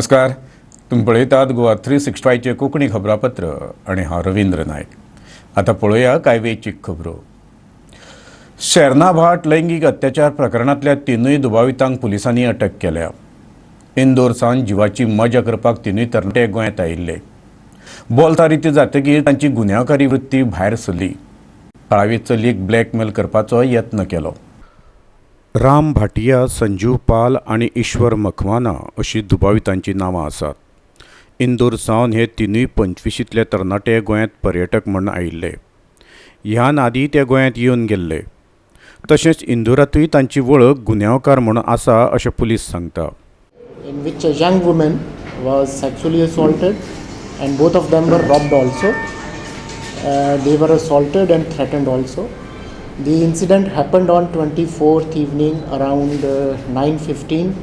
नमस्कार, तुमी पळयतात गोवा 365चें कोंकणी खबरापत्र आनी हांव रवींद्र नायक. आतां पळोवया कांय वेंचीक खबरो. शेर्नाभाट लैंगीक अत्याचार प्रकरणांतल्या तिनूय दुबावितांक पुलिसांनी अटक केल्या. इंदोर सावन जिवाची मजा करपाक तिनूय तरणाटे गोंयांत आयिल्ले. बोल्सां रिती जातकीर तांची गुन्यांवकारी वृत्ती भायर सरली. थळावी चलयेक ब्लॅकमेल करपाचो यत्न केलो. राम भाटिया, संजीव पाल आनी ईश्वर मखवाना अशी दुबावितांची नांवां आसात. इंदोर सावन हे तिनूय पंचविशींतले तरणाटे गोंयांत पर्यटक म्हूण आयिल्ले. ह्यान आदीं ते गोंयांत येवन गेल्ले. तशेंच इंदोरांतूय तांची वळख गुन्यांवकार म्हूण आसा अशें पुलीस सांगता. In which a young woman was sexually assaulted and both of them were robbed also. They were assaulted and threatened also. The incident happened on 24th evening around 9:15,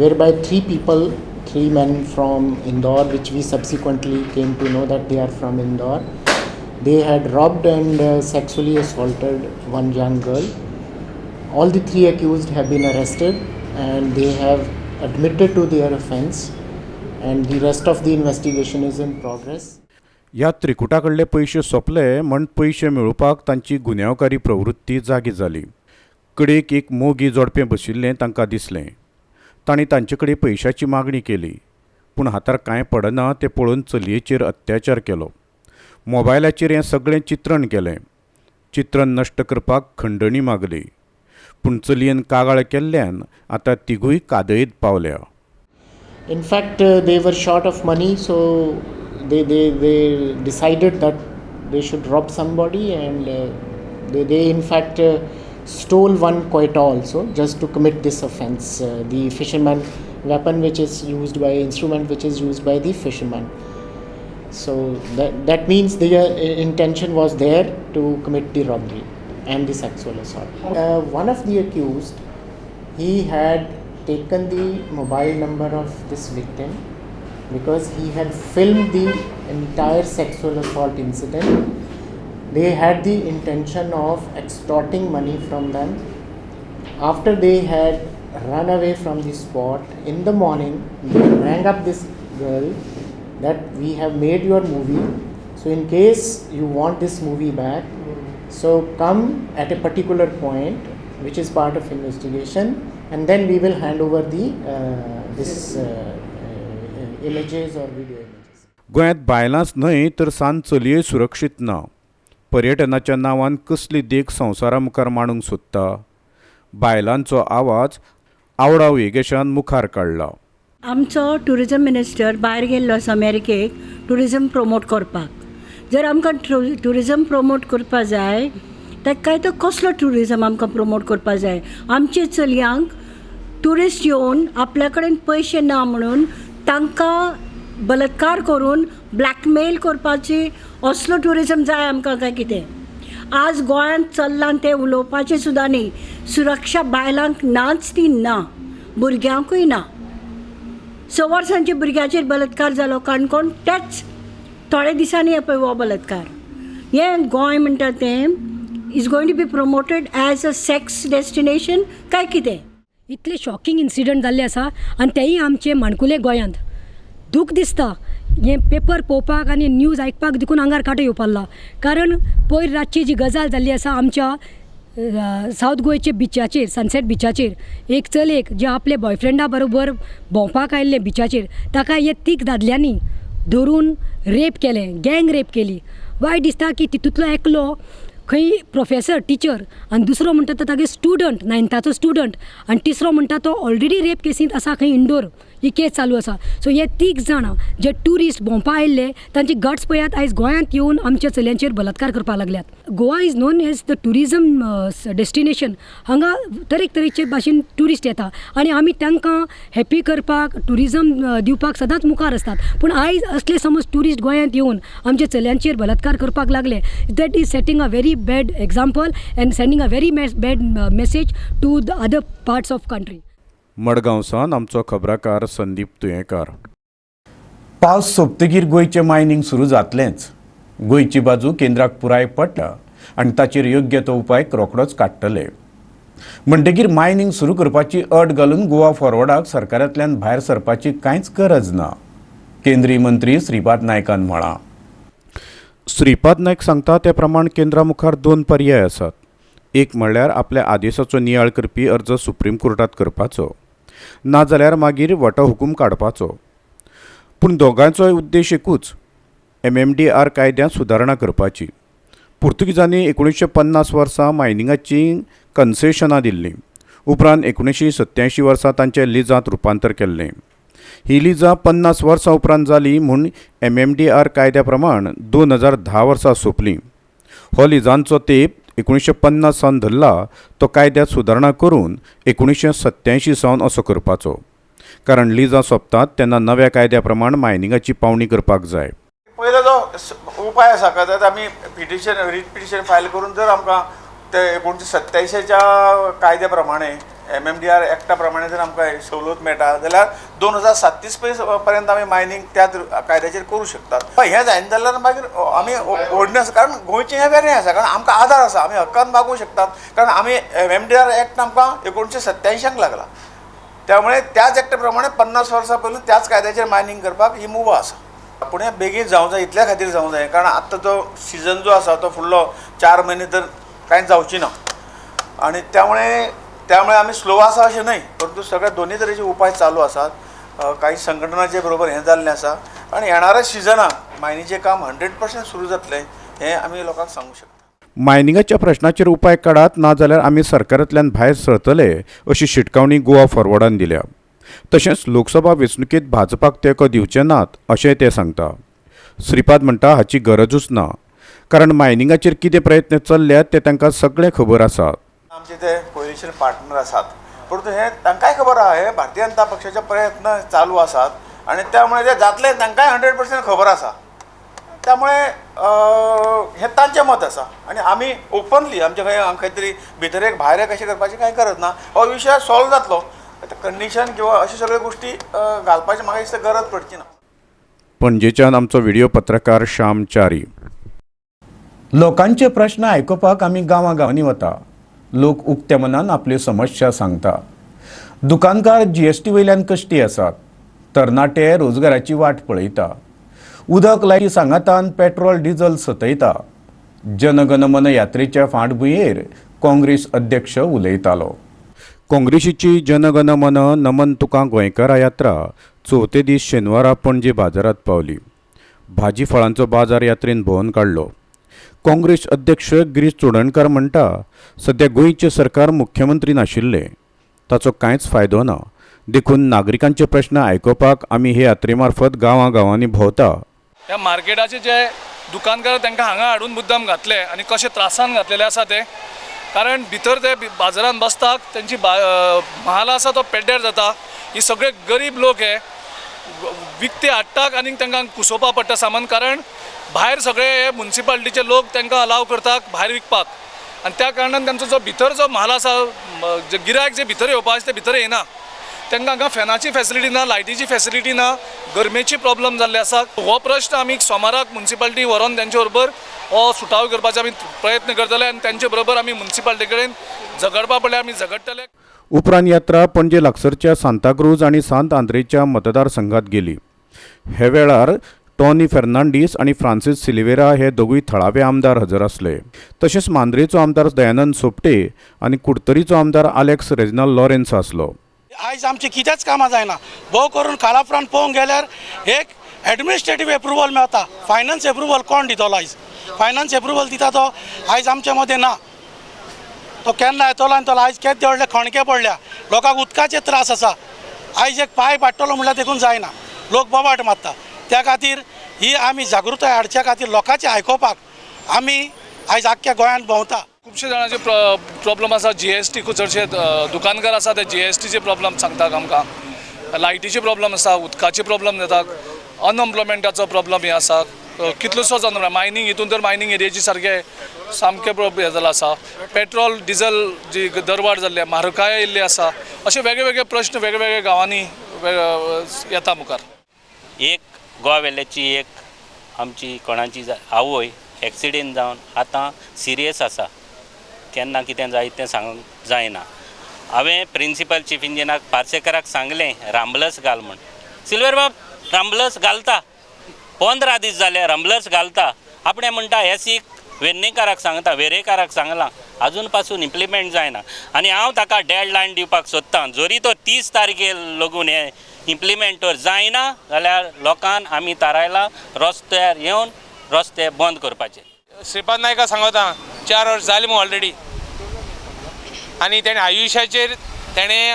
whereby three people, three men from Indore, which we subsequently came to know that they are from Indore, they had robbed and sexually assaulted one young girl. All the three accused have been arrested and they have admitted to their offense, and the rest of the investigation is in progress. ह्या त्रिकुटा कडले पयशे सोंपले म्हण पयशे मेळोवपाक तांची गुन्यांवकारी प्रवृत्ती जागी जाली. कडेक एक मोगी जोडपें बशिल्लें तांकां दिसलें. तांणी तांचे कडेन पयशाची मागणी केली, पूण हातार कांय पडना तें पळोवन चलयेचेर अत्याचार केलो. मोबायलाचेर हें सगळें चित्रण केलें. चित्रण नश्ट करपाक खंडणी मागली, पूण चलयेन कागाळ केल्ल्यान आतां तिगूय कादयेंत पावल्या. In fact, they were short of money, so they decided that they should rob somebody, and they in fact stole one Koita also just to commit this offense. The fisherman weapon which is used by instrument which is used by the fisherman. So that means the intention was there to commit the robbery and the sexual assault. One of the accused, he had taken the mobile number of this victim because he had filmed the entire sexual assault incident. They had the intention of extorting money from them. After they had run away from the spot, in the morning they rang up this girl that we have made your movie, so in case you want this movie back, so come at a particular point which is part of investigation, and then we will hand over the this images or video images. गोंयांत बायलांच न्हय तर सान चलये सुरक्षीत ना. पर्यटनाच्या नांवान कसली देख संवसारा मुखार मांडूंक सोदता? बायलांचो आवाज आवडाव येगेशान मुखार काडला. आमचो ट्युरिजम मिनिस्टर भायर गेल्लो आसा अमेरिकेक ट्युरिजम प्रमोट करपाक. जर आमकां ट्युरिजम प्रमोट करपा जाय काय तो कसलो ट्युरिजम आमकां प्रमोट करपा जाय? आमचे चलयांक ट्युरिस्ट येवन आपल्या कडेन पयशे ना म्हणून तांकां बलात्कार करून ब्लॅकमेल करपाची असलो ट्युरिजम जाय आमकां काय कितें? आज गोंयांत चल्लां तें उलोवपाचें सुद्दां न्ही. सुरक्षा बायलांक नाच ती ना, भुरग्यांकूय ना. 6 वर्सांच्या भुरग्याचेर बलात्कार जालो काणकोण, तेच थोडे दिसांनी पळय हो बलात्कार. हें गोंय म्हणटा तें is going to be promoted as a sex destination काय कितें? इतले शॉकिंग इन्सिडंट जाल्ले आसा आनी तेयी आमचे माणकुले गोंयांत. दूख दिसता हें पेपर पळोवपाक आनी न्यूज आयकपाक देखून आंगार कांटो येवपाक लागला. कारण पयर रातची जी गजाल जाल्ली आसा आमच्या सावथ गोंयच्या बिचाचेर, सनसेट बिचाचेर, एक चलयेक जे आपले बॉयफ्रेंडा बरोबर भोंवपाक आयिल्ले बिचाचेर, ताका हे तीग दादल्यांनी धरून रेप केलें, गँग रेप केली. वायट दिसता की तितूंतलो एकलो खंय प्रोफेसर टिचर आनी दुसरो म्हणटा तो तागे स्टुडंट, 9थाचो स्टुडंट, आनी तिसरो म्हणटा तो ऑलरेडी रेप केसींत आसा खंय इंडोर ही केस चालू आसा. सो हे तीग जाणां जे ट्युरिस्ट भोंवपा आयिल्ले तांची गट्स पळयात आयज गोंयांत येवन आमच्या चलयांचेर बलात्कार करपाक लागल्यात. Goa is known as the tourism destination. हांगा तरेक तरेचे भाशेन ट्युरिस्ट येता आनी आमी तांकां हॅपी करपाक ट्युरिजम दिवपाक सदांच मुखार आसतात. पूण आयज असले समज ट्युरिस्ट गोंयांत येवन आमच्या चलयांचेर बलात्कार करपाक लागले, that is setting a very bad example and sending a very bad message to the other parts of country. Madgaon सावन आमचो खबराकार संदीप तुयेंकार. पावस सोंपतकीर गोंयचें मायनींग सुरू जातलेंच. गोंयची बाजू केंद्राक पुराय पडटा आनी ताचेर योग्य तो उपाय रोखडोच काडटले. म्हणटकीर मायनिंग सुरू करपाची अट घालून गोवा फॉरवर्डाक सरकारांतल्यान भायर सरपाची कांयच गरज ना, केंद्रीय मंत्री श्रीपाद नायकान म्हळां. श्रीपाद नायक सांगता ते प्रमाण केंद्रा मुखार दोन पर्याय आसात. एक म्हणल्यार आपल्या आदेशाचो नियाळ करपी अर्ज सुप्रीम कोर्टात करपाचो, नाजाल्यार मागीर वटहुकूम काडपाचो. पूण दोगांचोय उद्देश एकूच, MMDR कायद्यांत सुदारणा करपाची. पुर्तुगीजांनी 1950 वर्सा मायनिंगाची कन्सेशनां दिल्लीं. उपरांत 1987 वर्सा तांचें लिजांत रुपांतर केल्लें. ही लिजां 50 वर्सां उपरांत जाली म्हूण MMDR कायद्या प्रमाण 2010 वर्सा सोंपलीं. हो लिजांचो तेंप 1950 सावन धरला तो कायद्यांत सुदारणा करून 1987 सावन असो करपाचो, कारण लिजां सोंपतात तेन्ना नव्या कायद्या प्रमाण मायनिंगाची पावणी करपाक जाय. पयलो जो उपाय आसा कदाचित आमी पिटिशन, रीट पिटिशन फायल करून जर आमकां ते 1987च्या कायद्या प्रमाणे MMDR एक्टा प्रमाणे जर आमकां सवलत मेळटा जाल्यार 2037 पर्यंत आमी मायनींग त्या कायद्याचेर करूं शकतात. हें जायना जाल्यार मागीर आमी ऑर्डिनन्स, कारण गोंयचें हें वेगळें आसा, कारण आमकां आदार आसा, आमी हक्कान मागूं शकतात, कारण आमी MMDR act आमकां 1987 लागला, त्यामुळे त्याच एक्टा प्रमाणे 50 वर्सां पयलू त्याच कायद्याचेर मायनींग करपाक ही मुभा आसा. पूण हें बेगीन जावंक जाय, इतल्या खातीर जावंक जाय कारण आतां जो सिजन जो आसा तो फुडलो 4 म्हयने तर कांयच जावची ना आनी त्यामुळे आमी स्लो आसा अशें न्हय, परंतु सगळे दोन्ही तरेचे उपाय चालू आसात. काही संघटनाचे बरोबर हें जाल्लें आसा आनी येणाऱ्या सिजनाक मायनीचें काम 100% सुरू जातलें हें आमी लोकांक सांगूंक शकता. मायनिंगाच्या प्रश्नाचेर उपाय काडात, नाजाल्यार आमी सरकारांतल्यान भायर सरतले अशी शिटकावणी गोवा फॉरवर्डान दिल्या. तशेंच लोकसभा वेंचणुकेंत भाजपाक तेंको दिवचे नात अशेंय ते सांगता. श्रीपाद म्हणटा हाची गरजूच ना, कारण मायनिंगाचेर कितें प्रयत्न चल्ल्यात ते तांकां सगळें खबर आसा. आमचे ते कोएलिशन पार्टनर आसात, परंतु हें तांकांय खबर आहा, हे भारतीय जनता पक्षाचे प्रयत्न चालू आसात आनी त्यामुळे ते जातले तांकांय 100% खबर आसा. त्यामुळे हें तांचें मत आसा आनी आमी ओपनली आमचे खंय खंय तरी भितर एक भायर एक अशें करपाची कांय गरज ना. हो विशय सॉल्व जातलो, कंडिशन किंवा अश्यो सगळ्यो गोश्टी घालपाची म्हाका दिसता गरज पडची ना. पणजेच्यान आमचो व्हिडिओ पत्रकार श्याम च्यारी. लोकांचे प्रश्न आयकुपाक आमी गांवां गांवांनी वता. लोक उक्त्या मनान आपल्यो समस्या सांगता. दुकानकार GST वयल्यान कश्टी आसात, तरणाटे रोजगाराची वाट पळयता, उदक लायटी सांगातान पेट्रोल डिझल सतयता. जनगणमन यात्रेच्या फाटभुंयेर काँग्रेस अध्यक्ष उलयतालो. काँग्रेसीची जनगणमन नमन तुका गोंयकारा यात्रा चवथे दीस शेनवारा पणजे बाजारात पावली. भाजी फळांचो बाजार यात्रेन भोंवन काडलो. काँग्रेस अध्यक्ष गिरीश चोडणकार म्हणटा सद्या गोंयचें सरकार मुख्यमंत्री नाशिल्लें, ताचो कांयच फायदो ना, देखून नागरिकांचे प्रश्न आयकुपाक आमी हे यात्रे मार्फत गांवां गांवांनी भोंवता. ह्या मार्केटाचे जे दुकानकार तांकां हांगा हाडून मुद्दाम घातले आनी कशे त्रासान घातलेले आसा ते, कारण भितर ते बाजारान बसतात तेंची म्हाल आसा तो पेड्ड्यार जाता. ही सगळे गरीब लोक हे विकते हाडटात आनी तांकां कुसोवपा पडटा सामान, कारण भायर सगळे हे मुन्सिपालिटीचे लोक तांकां अलाव करतात भायर विकपाक आनी त्या कारणान तांचो जो भितर जो म्हाल आसा, जे गिरायक जे भितर येवपा आसा ते भितर येना. तांकां हांगा फॅनाची फॅसिलिटी ना, लायटीची फॅसिलिटी ना, गरमेची प्रॉब्लम जाल्ली आसा. हो प्रश्न आमी सोमाराक मुन्सिपालिटी व्हरोन तेंचे बरोबर हो सुटावो करपाचो आमी प्रयत्न करतले आनी तेंचे बरोबर आमी मुन्सिपालिटी कडेन झगडपा पडल्यार आमी झगडटले. उपरांत यात्रा पणजे लागसरच्या सांताक्रूज आनी सांत आंद्रेच्या मतदारसंघात गेली. हे वेळार टॉनी फेर्नांडीस आनी फ्रांसीस सिल्वेरा हे दोगूय थळावे आमदार हजर आसले. तशेंच मांद्रेचो आमदार दयानंद सोपटे आनी कुडतरीचो आमदार आलेक्स रेजिनाल्ड लॉरेन्स आसलो. आयज आमची कितेंच कामां जायना, भोव करून कालापरान पळोवंक गेल्यार एक एडमिनिस्ट्रेटीव एप्रुवल मेळटा, फायनान्स एप्रुवल कोण दितलो? आयज फायनान्स एप्रुवल दिता तो आयज आमचे मदें ना, तो केन्ना येतलो आनी तो आयज केदे व्हडले खणके पडल्या, लोकांक उदकाचे त्रास आसा. आयज एक पायप हाडटलो म्हणल्यार देखून जायना, लोक बोबाट मारता. त्या खातीर ही आमी जागृताय हाडच्या खातीर लोकांचे आयकोपाक आमी आयज आख्ख्या गोंयांत भोंवता. खुबशे जाणांचे प्रॉब्लम आसा. GST चडशे दुकानकार आसा ते GSTचे प्रॉब्लम सांगतात आमकां, लायटीचे प्रॉब्लम आसा, उदकाचे प्रॉब्लम जाता, अनएम्प्लॉयमेंटाचो प्रॉब्लम हे आसा, कितलोसोच मायनींग हितून तर मायनींग एरियाची सारके सामकें हें जालां आसा, पेट्रोल डिझल जी दरवाड जाल्ली, म्हारगाय येयल्ली आसा, अशे वेगळे वेगळे प्रश्न वेगळे वेगळे गांवांनी येता मुखार. एक गोवा वेल्याची एक आमची कोणाची आवय एक्सिडेंट जावन आतां सिरियस आसा, केन्ना कितें जायत तें सांगूंक जायना. हांवें प्रिंसिपल चीफ इंजिनियराक पार्सेकराक सांगलें रामलस घाल म्हण. सिल्वेर बाब रामलस घालता, 15 दीस जाले रामलस घालता. आपणें म्हणटा एसीक वेर्णेकाराक सांगता, वेरेकाराक सांगलां, आजून पासून इम्प्लिमेंट जायना. आनी हांव ताका डेड लायन दिवपाक सोदतां, जरी तो 30 तारखेर लगून हें इम्प्लिमेंट जायना जाल्यार लोकान आमी थारायलां रस्त्यार येवन रस्ते बंद करपाचे. श्रीपाद नायका सांगता 4 वर्स जालीं मू ऑलरेडी, आनी तेणें आयुश्याचेर तेणें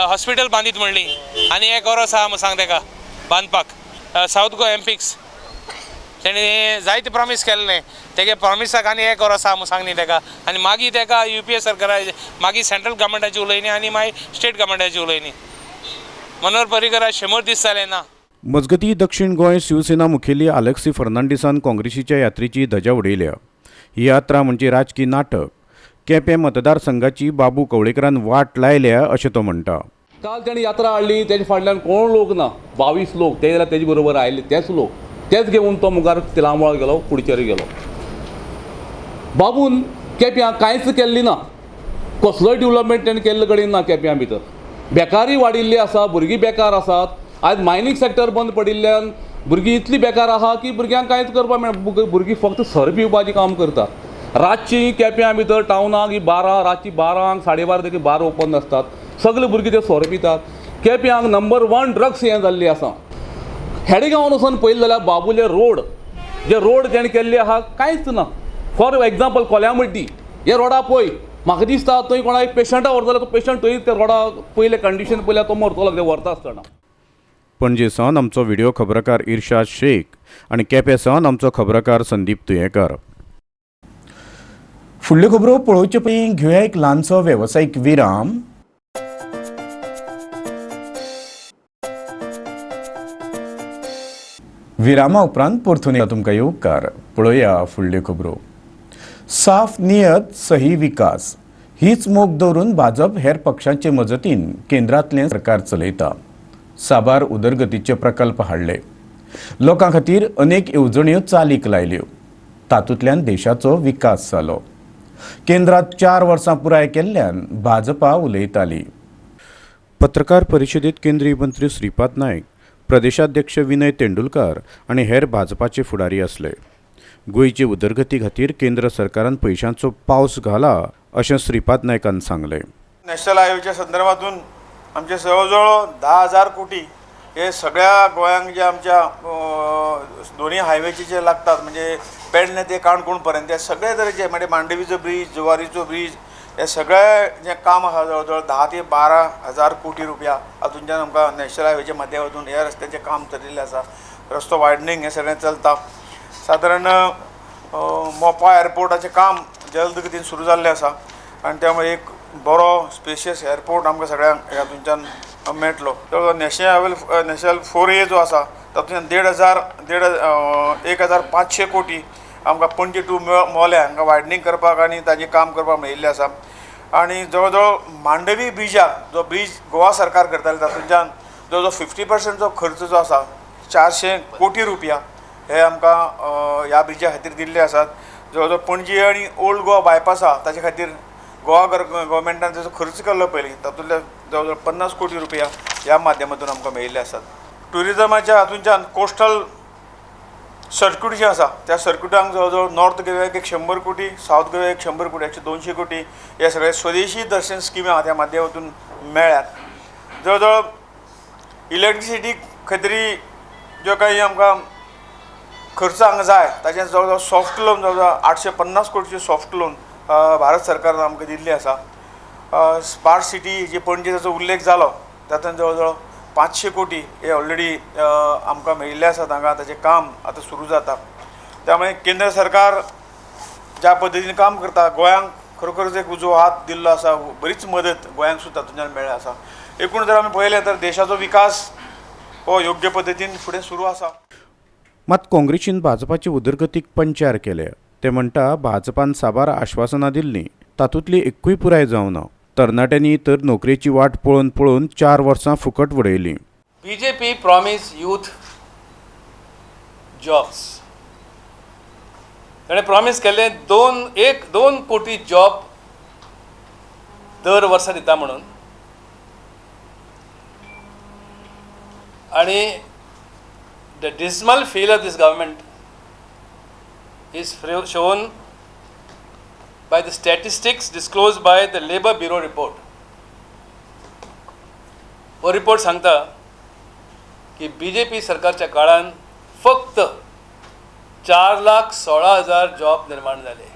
हॉस्पिटल बांदीत म्हणली आनी एक वर्स आहा सांग तेका बांदपाक. सावथ गोवा एमपिक्स तेणें जायते प्रॉमीस केल्लें, तेगे प्रॉमिसाक आनी एक वर्स आहा सांग न्ही तेका. आनी मागीर तेका UPA सरकारा मागीर सेंट्रल गव्हर्मेंटाची उलयनी आनी मागीर स्टेट गव्हर्मेंटाची उलयनी. मनोहर पर्रीकर 100 दीस जाले ना. मजगती दक्षिण गोंय शिवसेना मुखेली आलेक्सी फर्नांडीसान काँग्रेसीच्या यात्रेची धजा उडयल्या. ही यात्रा म्हणजे राजकी नाटक. केपें मतदारसंघाची बाबू कवळेकरान वाट लायल्या अशें तो म्हणटा. काल तेणें यात्रा हाडली, तेजे फाटल्यान कोण लोक ना, 22 लोक ते जाल्यार तेजे बरोबर आयले तेच लोक, तेच घेवन तो मुखार तिलामोळ गेलो, पुडुचेरी गेलो. बाबून केप्यां कांयच केल्ली ना, कसलोय डेवलपमेंट तेणें केल्ले कडेन ना. केप्यां भितर बेकारी वाडिल्ली आसा, भुरगीं बेकार आसात. आयज मायनींग सेक्टर बंद पडिल्ल्यान भुरगीं इतली बेकार आहा की भुरग्यांक कांयच करपाक मेळना. भुरगीं फक्त सर पिवपाचें काम करतात. रातची केप्यां भितर टावनाक ही 12, रातची 12 12:30 देखील बार ओपन आसतात, सगळे भुरगीं ते सोरो पितात. केप्यांक नंबर 1 ड्रग्स हें जाल्ली आसा. हेडगांवान वचून पळयलें जाल्यार बाबुले रोड, जे रोड तेणें केल्ले आहा कांयच ना. फॉर एग्जाम्पल कोल्यामड्डी हे रोडा पळय, म्हाका दिसता थंय कोणाक पेशंटा व्हरता जाल्यार तो पेशंट थंय त्या रोडा पयले कंडिशन पळयल्यार तो मरतलो कितें व्हरता आसतना. पणजे सावन आमचो व्हिडिओ खबराकार इर्शाद शेख आनी केपें सावन आमचो खबराकार संदीप तुयेंकार. फुडल्यो खबरो पळोवचे पयलीं घेवया एक ल्हानसो वेवसायीक विराम. विरामा उपरांत परतून तुमकां येवकार. पळोवया फुडल्यो खबरो. साफ नियत सही विकास हीच मोख दवरून भाजप हेर पक्षांचे मजतीन केंद्रांतलें सरकार चलयता. साबार उदरगतीचे प्रकल्प हाडले, लोकां खातीर अनेक येवजण्यो चालीक लायल्यो, तातूंतल्यान देशाचो विकास जालो. केंद्रात 4 वर्सां पुराय केल्ल्यान भाजपा उलयताली. पत्रकार परिशदेत केंद्रीय मंत्री श्रीपाद नायक, प्रदेशाध्यक्ष विनय तेंडुलकार आनी हेर भाजपाचे फुडारी आसले. गोंयचे उदरगती खातीर केंद्र सरकारान पयशांचो पावस घाला अशें श्रीपाद नायकान सांगलें. नॅशनल हायवेच्या संदर्भातून आमचे जवळ जवळ 10,000 कोटी हे सगळ्या गोंयांक जे आमच्या दोन्ही हायवेचे जे लागतात, म्हणजे पेडणे ते काणकोण पर्यंत हे सगळे तरेचे, म्हणजे मांडवीचो ब्रीज, जुवारीचो ब्रीज, हे सगळे जे काम आसा जवळ जवळ 10 ते 12 हजार कोटी रुपया हातूंतल्यान आमकां नॅशनल हायवेच्या माध्यमातून ह्या रस्त्याचें काम चलिल्लें आसा. रस्तो वायडनींग हें सगळें चलता. सादारण मोपा एअरपोर्टाचें काम जलद गतीन सुरू जाल्लें आसा आनी त्यामुळे एक बरो स्पेशियस एअरपोर्ट आमकां सगळ्यांक हातूंतल्यान मेळटलो. तो नॅशनल हायवे नॅशनल 4A जो आसा तातूंतल्यान 1,500 कोटी आमकां पणजे टू मोल्या हांगा वायडनींग करपाक आनी ताजें काम करपाक मेळिल्लें आसा. आनी जवळ जवळ मांडवी ब्रिजाक जो ब्रीज गोवा सरकार करताले तातूंतल्यान जवळ जवळ 50% जो खर्च जो आसा 400 कोटी रुपया हे आमकां ह्या ब्रिजा खातीर दिल्ले आसात. जवळ जवळ पणजी आनी ओल्ड गोवा बायपास आसा ताजे खातीर गोवा गव्हर्मेंटान ताजो खर्च केल्लो पयलीं तातूंतले जवळ जवळ 50 कोटी रुपया ह्या माध्यमातून आमकां मेळिल्ले आसात. ट्युरिजमाच्या हातूंतल्यान कोस्टल सर्क्यूट जें आसा त्या सर्क्युटांक जवळ जवळ नॉर्थ गोव्याक 100 कोटी, सावथ गोव्याक 100 कोटी, 200 कोटी हे सगळे स्वदेशी दर्शन स्किमी आहा त्या माध्यमातून मेळ्ळ्यात. जवळ जवळ इलेक्ट्रिसिटी खातीर ज्यो काही आमकां खर्च हांगा जाय ताचें जवळ जवळ सॉफ्ट लोन जवळ जवळ 850 कोटीचे सॉफ्ट लोन भारत सरकारान आमकां दिल्ली आसा. स्मार्ट सिटी जी पणजे ताचो उल्लेख जालो तातूंत जवळ जवळ 500 कोटी हे ऑलरेडी आमकां मेळिल्ले आसात. हांगा ताचें काम आतां सुरू जाता. त्यामुळे केंद्र सरकार ज्या पद्दतीन काम करता गोंयांक खरोखरच एक उजवो हात दिल्लो आसा, बरीच मदत गोंयांक सुद्दां तातूंतल्यान मेळ्ळी आसा. एकूण जर आमी पळयलें तर देशाचो विकास हो योग्य पद्दतीन फुडें सुरू आसा. मात काँग्रेसीन भाजपाचे उदरगतीक पंचार केले. ते म्हणटा भाजपान साबार आश्वासनां दिल्लीं तातूंतली एकूय पुराय जावना. तरणाट्यांनी तर नोकरेची वाट पळोवन पळोवन 4 वर्सां फुकट उडयलीं. बीजेपी प्रॉमिस यूथ जॉब्स, ताणें प्रॉमिस केल्लें 2 कोटी जॉब दर वर्सा दिता म्हणून, आनी the dismal fail of this government is shown by the statistics disclosed by the Labour Bureau report. हो रिपोर्ट सांगता की बीजेपी सरकारच्या काळान फक्त 4,16,000 जॉब निर्माण झाले,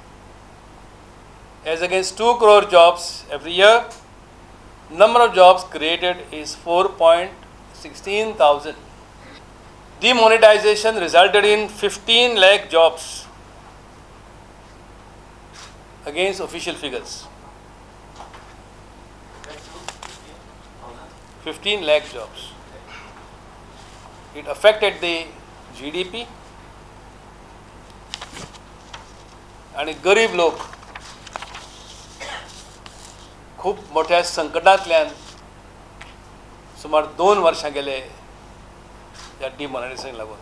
as against 2 crore jobs every year. Number of jobs created is 4.16 thousand. Demonetization resulted in 15 lakh jobs against official figures. 15 lakh jobs. It affected the GDP आणि गरीब लोक खूप मोठ्या संकटांतल्यान सुमार 2 वर्षां गेले ह्या डिमॉनिटायझेशनाक लागून.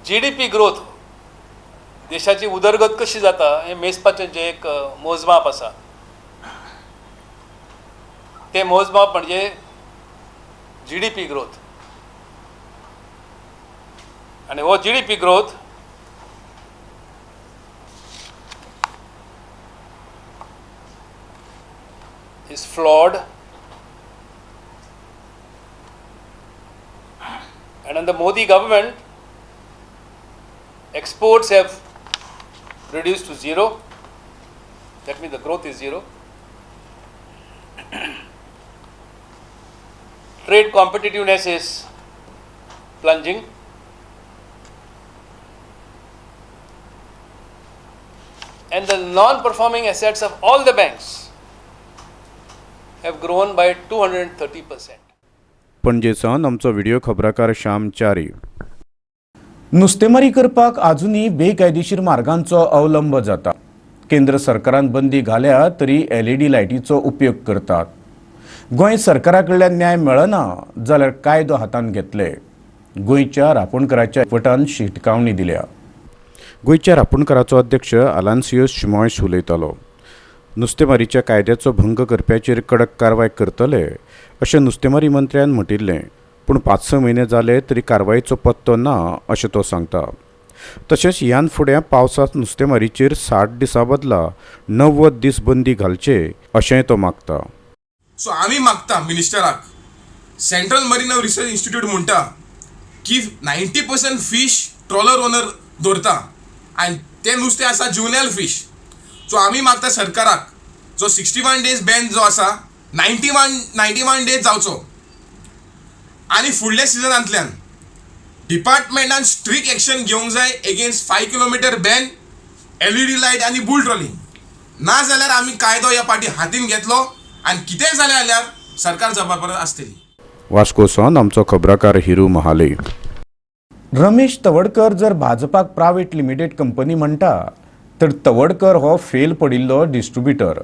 जीडीपी ग्रोथ, देशाची उदरगत कशी जाता हें मेजपाचें जें एक मोजमाप आसा, तें मोजमाप म्हणजे जीडीपी ग्रोथ. आनी हो GDP growth is flawed, and under the Modi government exports have reduced to zero. That means the growth is zero. Trade competitiveness is plunging. And the non-performing assets of all the banks have grown by 230%. Panaji सावन आमचो video खबराकार Shyam Chari. नुस्तेमारी करपाक आजुनूय बेकायदेशीर मार्गांचो अवलंब जाता. केंद्र सरकारान बंदी घाल्या तरी एलईडी लायटीचो उपयोग करतात. गोंय सरकारा कडल्यान न्याय मेळना जाल्यार कायदो हातांत घेतले. गोंयच्या रापोणकराच्या एकवटान शिटकावणी दिल्या. गोंयच्या रापोणकराचो अध्यक्ष आलान्सियो शिमॉयस उलयतालो. नुस्तेमारीच्या कायद्याचो भंग करप्याचेर कडक कारवाय करतले अशें नुस्तेमारी मंत्र्यान म्हटिल्लें, पूण 5-6 म्हयने जाले तरी कारवायेचो पत्तो ना अशें तो सांगता. तशेंच ह्यान फुडें पावसांत नुस्तेमारीचेर 60 दिसां बदला 90 दीस बंदी घालचे अशेंय तो मागता. सो आमी मागता मिनिस्टराक, सेंट्रल मरीन रिसर्च इन्स्टिट्यूट म्हणटा की 90% फीश ट्रॉलर ओनर दवरता आनी तें नुस्तें आसा जुवेनायल फीश. सो आमी मागता सरकाराक जो 61 डेज बॅन जो आसा 91 डेज जावचो आनी फुडल्या सिजनांतल्यान डिपार्टमेंटान स्ट्रिक्ट एक्शन घेवंक जाय against 5 kilometre ban, LED light आनी बुल ट्रॉलिंग. ना जाल्यार आमी कायदो ह्या पाटी हातीन घेतलो आनी कितेंय जालें जाल्यार सरकार जबाबदार आसतली. वास्को सावन आमचो खबराकार हिरू महाले. रमेश तवडकर जर भाजपाक प्रायव्हेट लिमिटेड कंपनी म्हणटा तर तवडकर हो फेल पडिल्लो डिस्ट्रिब्युटर.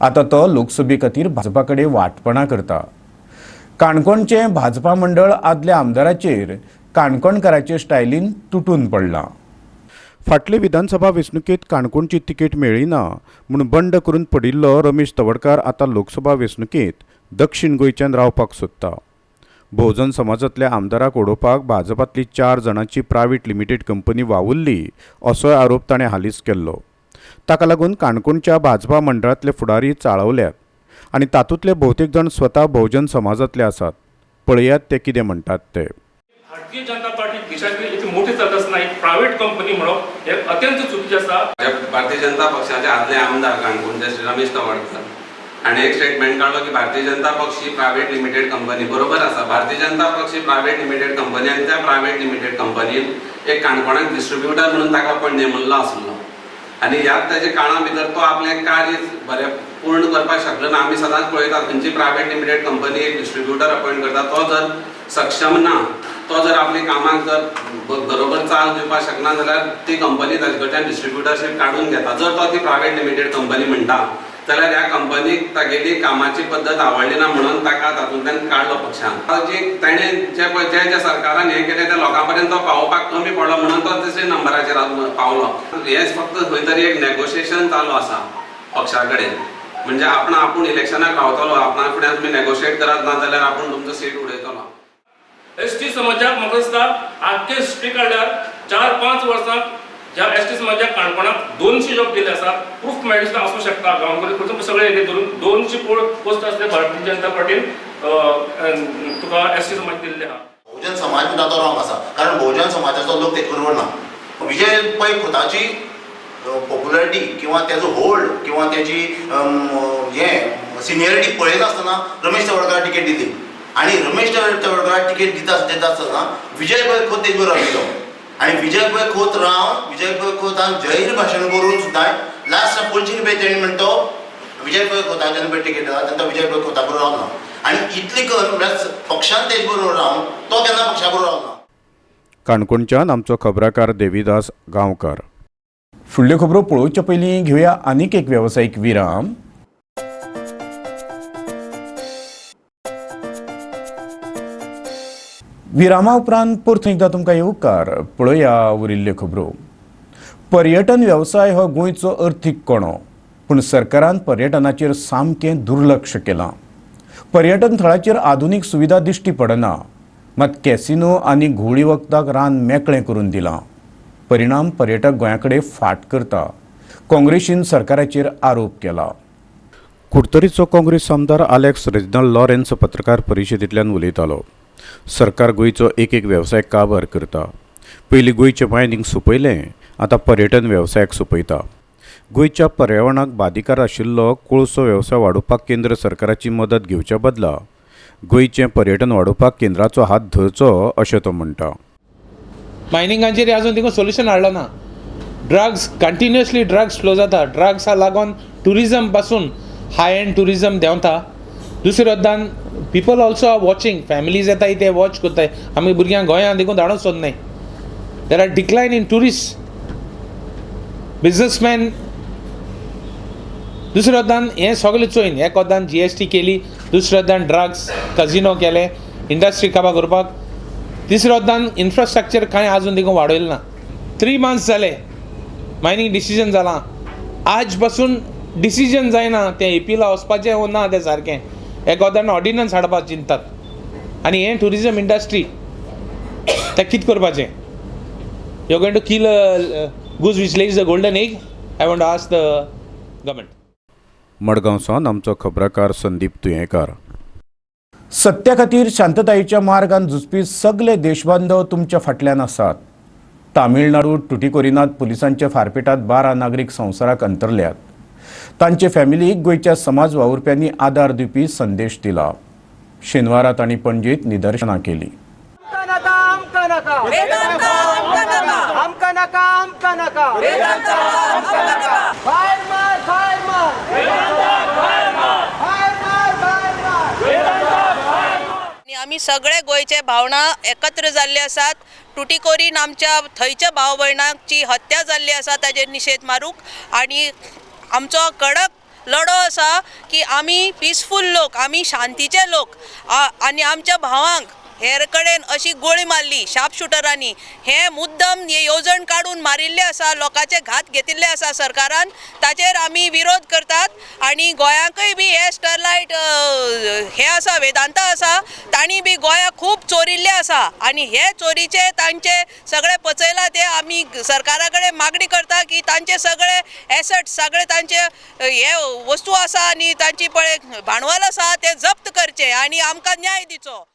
आतां तो लोकसभे खातीर भाजपा कडेन वाटपणां करता. काणकोणचें भाजपा मंडळ आदल्या आमदाराचेर काणकोणकाराचे स्टायलीन तुटून पडलां. फाटले विधानसभा वेंचणुकेंत काणकोणची तिकेट मेळ्ळी ना म्हूण बंड करून पडिल्लो रमेश तवडकार आतां लोकसभा वेंचणुकेंत दक्षिण गोंयच्यान रावपाक सोदता. भोवजन समाजांतल्या आमदाराक उडोवपाक भाजपांतली 4 जाणांची प्रायव्हेट लिमिटेड कंपनी वावुरली असोय आरोप ताणें हालींच केल्लो. ताका लागून काणकोणच्या भाजपा मंडळांतले फुडारी चाळवल्यात आनी तातूंतले भोवतेक जाण स्वता भोवजन समाजांतले आसात. पळयात ते कितें म्हणटात ते. भारतीय जनता पार्टी देशांतली एक मोठी संघटना, एक प्रायव्हेट कंपनी म्हणप हे अत्यंत चुकीचें आसा. भारतीय जनता पक्षाचे आदले आमदार काणकोणचे श्री रमेश तवडकर हाणें एक स्टेटमेंट काडलो की भारतीय जनता पक्ष ही प्रायव्हेट लिमिटेड कंपनी. बरोबर आसा, भारतीय जनता पक्ष ही प्रायव्हेट लिमिटेड कंपनी आनी त्या प्रायव्हेट लिमिटेड कंपनीन एक काणकोणाक डिस्ट्रिब्युटर म्हणून ताका आपण नेमल्लो आसलो आनी ह्या ताच्या काळा भितर तो आपलें कार्य बरें पूर्ण करपाक शकलो ना. आमी सदांच पळयतात खंयची प्रायव्हेट लिमिटेड कंपनी एक डिस्ट्रिब्युटर अपॉयंट करता, तो जर सक्षम ना, तो जर आपल्या कामाक जर बरोबर चाल दिवपाक शकना जाल्यार ती कंपनी ताचे कडच्यान डिस्ट्रिब्युटरशीप काडून घेता. जर तो ती प्रायव्हेट लिमिटेड कंपनी म्हणटा जाल्यार ह्या कंपनीक तागेली कामाची पद्दत आवडली ना म्हणून ताका तातूंतल्यान काडलो पक्षान. जी ताणें जे जे जे सरकारान हें केलें त्या लोकां पर्यंत तो पावोवपाक कमी पडलो म्हणून तो तिसऱ्या नंबराचेर पावलो. हें फक्त खंय तरी एक नेगोशिएशन चालू आसा पक्षा कडेन, म्हणजे आपण आपूण इलेक्शनाक रावतलो, आपणा फुडें तुमी नेगोशिएट करात ना जाल्यार आपूण तुमचो सीट उडयतलो. एस टी समाजाक म्हाका दिसता आख्खे हिस्ट्री काडल्यार 4-5 वर्सां ज्या एस टी समाजाक काणकोणाक 200 जॉब दिले आसा, प्रूफ मेडिसिन आसूं शकता, गांवकर सगळे हे धरून 200 पोस्ट आसले भारतीय जनता पार्टीन तुका एस टी समाज दिल्ले आहा. बहुजन समाज म्हणटा तो रॉंग आसा, कारण बहुजन समाजाचो लोक तेच बरोबर ना. विजय पै खोताची पॉप्युलरिटी किंवा तेजो होल्ड किंवा तेजी हें सिनियरिटी पळयनासतना रमेश तवडकार तिकेट दिली आनी रमेश तवडकाराक तिकेट दिता आसतना विजय पै खोत तेज बरोबर राविल्लो आनी विजय पै खोत रावन विजय पै खोतान जाहीर भाशण करून सुद्दां लास्ट पयशे रुपया तेणी म्हणटा तो विजय पै खोताच्यान पळय तिकेट दिला तेन्ना विजय पै खोता बरोबर रावना आनी इतली कर म्हळ्यार पक्षान तेज बरोबर रावन तो केन्ना पक्षा बरोबर रावना. काणकोणच्यान आमचो खबराकार देवीदास गांवकार. फुडल्यो खबरो पळोवचे पयलीं घेवया आनीक एक वेवसायीक विराम. विरामा उपरांत परतून एकदां तुमकां येवकार. पळोवया उरिल्ल्यो खबरो. पर्यटन वेवसाय हो गोंयचो अर्थीक कणो, पूण सरकारान पर्यटनाचेर सामकें दुर्लक्ष केलां. पर्यटन थळाचेर आधुनीक सुविधा दिश्टी पडना, मात कॅसिनो आनी घुंवळी वखदाक रान मेकळें करून दिलां. परिणाम पर्यटक गोंया कडेन फाट करता. काँग्रेसीन सरकाराचेर आरोप केला. कुडतरीचो काँग्रेस आमदार आलेक्स रेजिनाल्ड लॉरेन्स पत्रकार परिशदेंतल्यान उलयतालो. सरकार गोंयचो एक एक वेवसाय काबार करता. पयलीं गोंयचें मायनींग सोंपयलें, आतां पर्यटन वेवसायाक सोंपयता. गोंयच्या पर्यावरणाक बादिकार आशिल्लो कोळसो वेवसाय वाडोवपाक केंद्र सरकाराची मदत घेवच्या बदला गोंयचें पर्यटन वाडोवपाक केंद्राचो हात धरचो अशें तो म्हणटा. मायनिंगाचेर अजून तिका सोल्युशन हाडलो ना. ड्रग्स कंटिन्युअसली ड्रग्स फ्लो जाता. ड्रग्सा लागून ट्युरिजम पासून हाय एंड ट्युरिजम देंवता. दुसरे वटेन people also are watching, families येताय ते वॉच करताय. आमी भुरग्यांक गोंयांत देखून धाडूंक सोदनाय. There are decline in tourist, businessman. दुसरे वटेन हें सगळें चोयन एक वटेन GST केली, दुसरे वटेन ड्रग्स कजिनो केले, इंडस्ट्री काबार करपाक, तिसरे वटेन इन्फ्रास्ट्रक्चर कांय आजून देखून वाडयलें ना. 3 मंथ्स जाले मायनींग डिसिजन जालां, आज पासून डिसिजन जायना तें एपीला वचपाचें वो ना तें सारकें. एक वटेन ऑर्डिनन्स हाडपाक चिंततात आनी हें ट्युरिजम इंडस्ट्री तें कितें करपाचें. You going to kill a goose which lays the golden egg? I want to ask the government. Madgaon सावन आमचो खबराकार संदीप तुयेंकार. सत्या खातीर शांततायेच्या मार्गान झुजपी सगळे देशबांधव तुमच्या फाटल्यान आसात. तामिळनाडू टुटीकोरिनात पुलिसांच्या फारपेटात 12 नागरीक संवसाराक अंतरल्यात. तांचे फॅमिलीक गोंयच्या समाज वावुरप्यांनी आदार दिवपी संदेश दिला. शेनवारा तांणी पणजेत निदर्शनां केली. आमी सगळे गोंयचे भावना एकत्र जाल्ले आसात. टुटीकोरीन आमच्या थंयच्या भाव भयणांची हत्या जाल्ली आसा ताजेर निशेध मारूंक आनी आमचो कडक लढो आसा की आमी पिसफूल लोक, आमी शांतीचे लोक आनी आमच्या भावांक हेर कडेन अशी गोळी मारली शार्प शुटरांनी, हे मुद्दम हे येवजण काडून मारिल्ले आसा, लोकांचे घात घेतिल्ले आसा सरकारान, ताचेर आमी विरोध करतात. आनी गोंयांकय बी हे स्टरलायट हे आसा, वेदांता आसा, तांणी बी गोंयाक खूब चोरिल्ले आसा आनी हे चोरीचे तांचे सगळे पचयला. ते आमी सरकारा कडेन मागणी करता की तांचे सगळे एसट्स, सगळे तांचे हे वस्तू आसा आनी तांची पळय भांडवल आसा ते जप्त करचे आनी आमकां न्याय दिचो.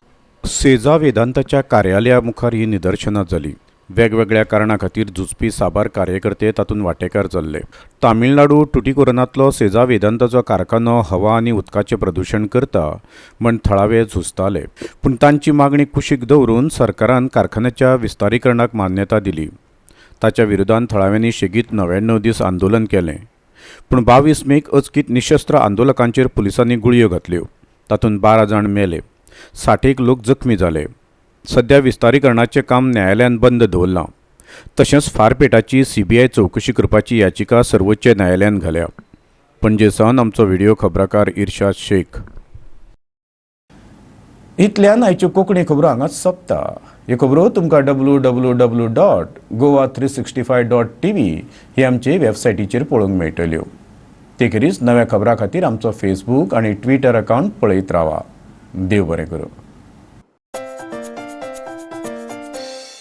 सेजा वेदांताच्या कार्यालया मुखार ही निदर्शनां जाली. वेगवेगळ्या कारणां खातीर झुजपी साबार कार्यकर्ते तातूंत वांटेकार जाल्ले. तामिळनाडू टुटीकोरनांतलो सेजा वेदांताचो कारखानो हवा आनी उदकाचें प्रदुशण करता म्हण थळावे झुजताले, पूण तांची मागणी कुशीक दवरून सरकारान कारखान्याच्या विस्तारीकरणाक मान्यता दिली. ताच्या विरोधान थळाव्यांनी शेगीत 99 दीस आंदोलन केलें, पूण 22 मेक अचकीत निशस्त्र आंदोलकांचेर पुलिसांनी गुळयो घातल्यो. तातूंत 12 जाण मेले, 60 लोक जखमी जाले. सध्या विस्तारीकरणाचें काम न्यायालयान बंद दवरलां. तशेंच फारपेटाची CBI चवकशी करपाची याचिका सर्वोच्च न्यायालयान घाल्या. पणजे सावन आमचो व्हिडिओ खबराकार इर्शाद शेख. इतल्यान आयच्यो कोंकणी खबरो हांगाच सोंपता. ह्यो खबरो तुमकां www.goa365.tv ही आमचे वेबसायटीचेर पळोवंक मेळटल्यो. ते खेरीज नव्या खबरां खातीर आमचो फेसबूक आनी ट्विटर अकावंट पळयत रावा. देव बरें करूं.